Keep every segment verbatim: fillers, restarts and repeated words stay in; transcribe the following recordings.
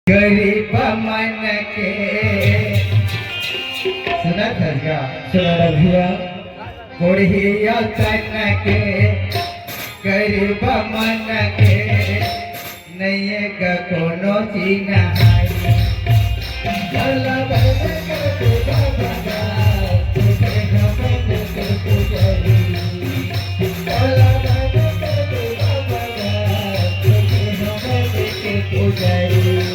गरीब मन के सुनत हस का? सुना रहा भैया। कोढ़िया तन के गरीब मन के नइये ग कोनो चिन्हारी। भला भला कर तू बाबा गा, तुझे हमन के पुजारी। भला भला कर तू बाबा गा, तुझे हमन के पुजारी।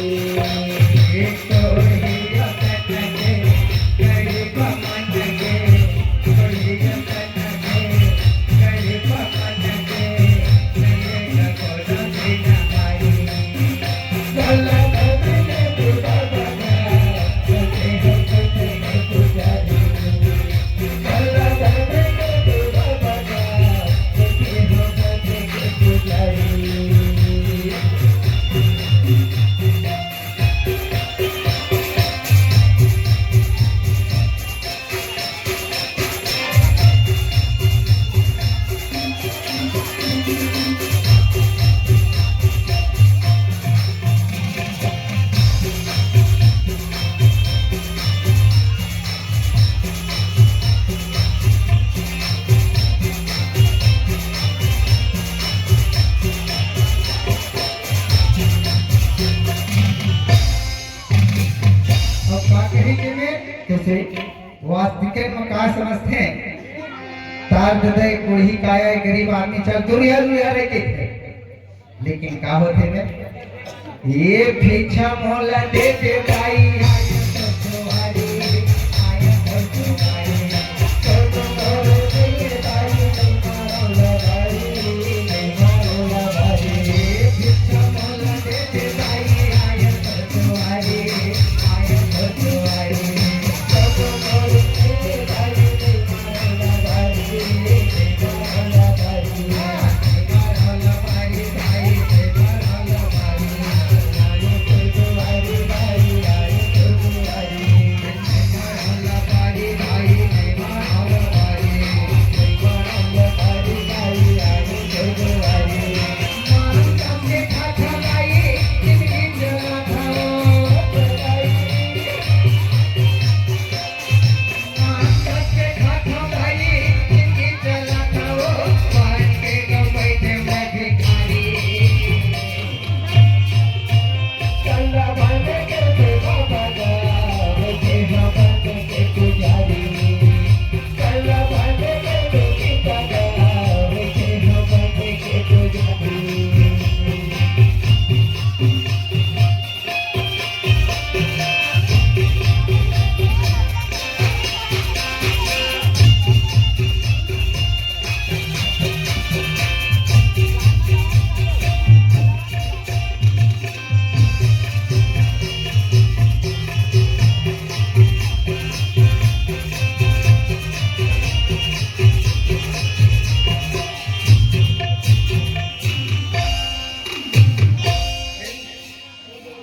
एक तो ही अपन के, गरीब मन के, कोढ़िया तन अब का कही के में, जैसे वास्तविक में का समझथे? तार दे दे, कोढ़ी काया, गरीब आदमी, चल दुरिहा दुरिहा रह के थे। लेकिन का होथे में, ये भिक्षा मोला दे दे दाई।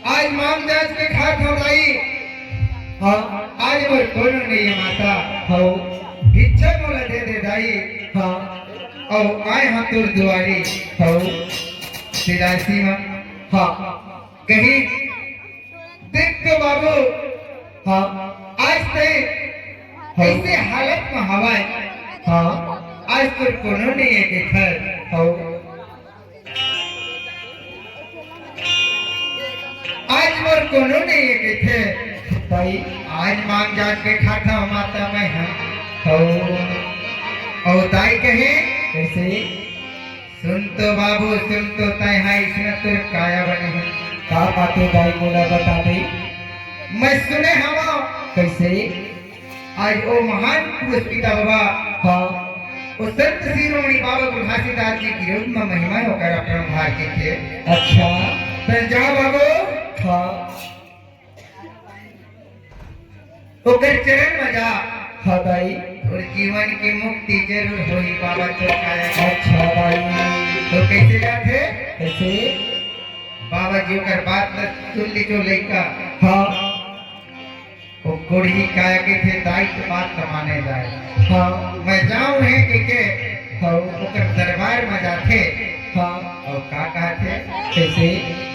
आज मांग जांच के खात हंव दाई। हाँ। आज मोर कोनो नइ हे माता। हव। भिक्षा मोला दे दे दाई। हाँ। अउ आए हंव तोर दुआरी। हव। बिलासी म। हाँ। कहीं देख तो बाबू। हाँ। आज ते हाँ। ऐसे हालत म हवय। हाँ। आज तोर कोनो नइ हे देखत। हव। आज मोर कोनो नइ हे कहिथे। दाई। आज मांग जांच के खात हंव माता मैं ह। हव। अउ दाई कहे। कइसे? सुन तो बाबू, सुन तो, तैं ह अइसना तोर काया बने हे। का बात हे दाई, मोला बता दे। मैं सुने हवंव। कइसे? आज ओ महान पुरुष पिता बाबा, हाँ। ओ संत शिरोमणि बाबा गुरु घासीदास जी के रूप म महिमा हे ओकर अपरंपार के। अच्छा। त जा बाबू। हाँ। ओकर चरण म जा। हाँ दाई। तोर जीवन के मुक्ति जरूर होही बाबा, तोर काया। अच्छा दाई। त कइसे जाथे? कइसे? बाबा जी ओकर बात ल सुन लीजो लइका। हाँ। ओ कोढ़ी काया कहिथे, दाई के बात ल माने जाए। हाँ। मैं जांव हे कहिके, हाँ। ओकर दरबार म जाथे। हाँ। अउ का कहथे? कइसे?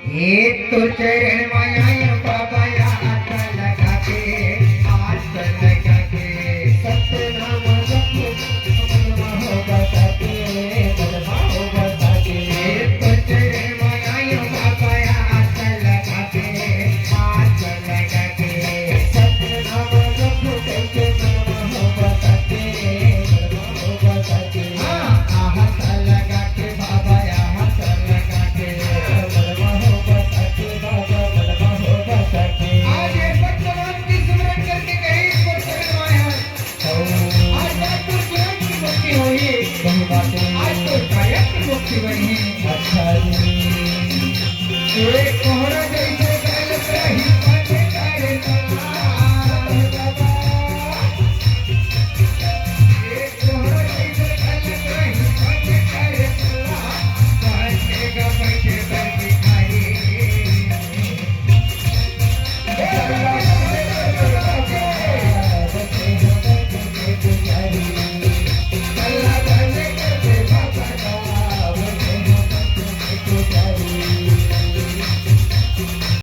एक तो चरण माया बाबा या आस लगा के, आस लगा के। सतनाम जप मनवा हो बता के, मनवा हो बता के। एक तो चरण माया बाबा या आस लगा के, आस लगा के। सतनाम जप करके मनवा हो बता के, मनवा हो बता के। हाँ, आस लगा के बाबा, आस लगा के। आज ये सत्यनाम के सुमिरन करके कहीं ईश्वर प्रकट हुए हैं। आज रायपुर तुरंत की मुक्ति होई। सही बात है। आज तो कायम की मुक्ति बनी है। अच्छा जी। एक कोहरा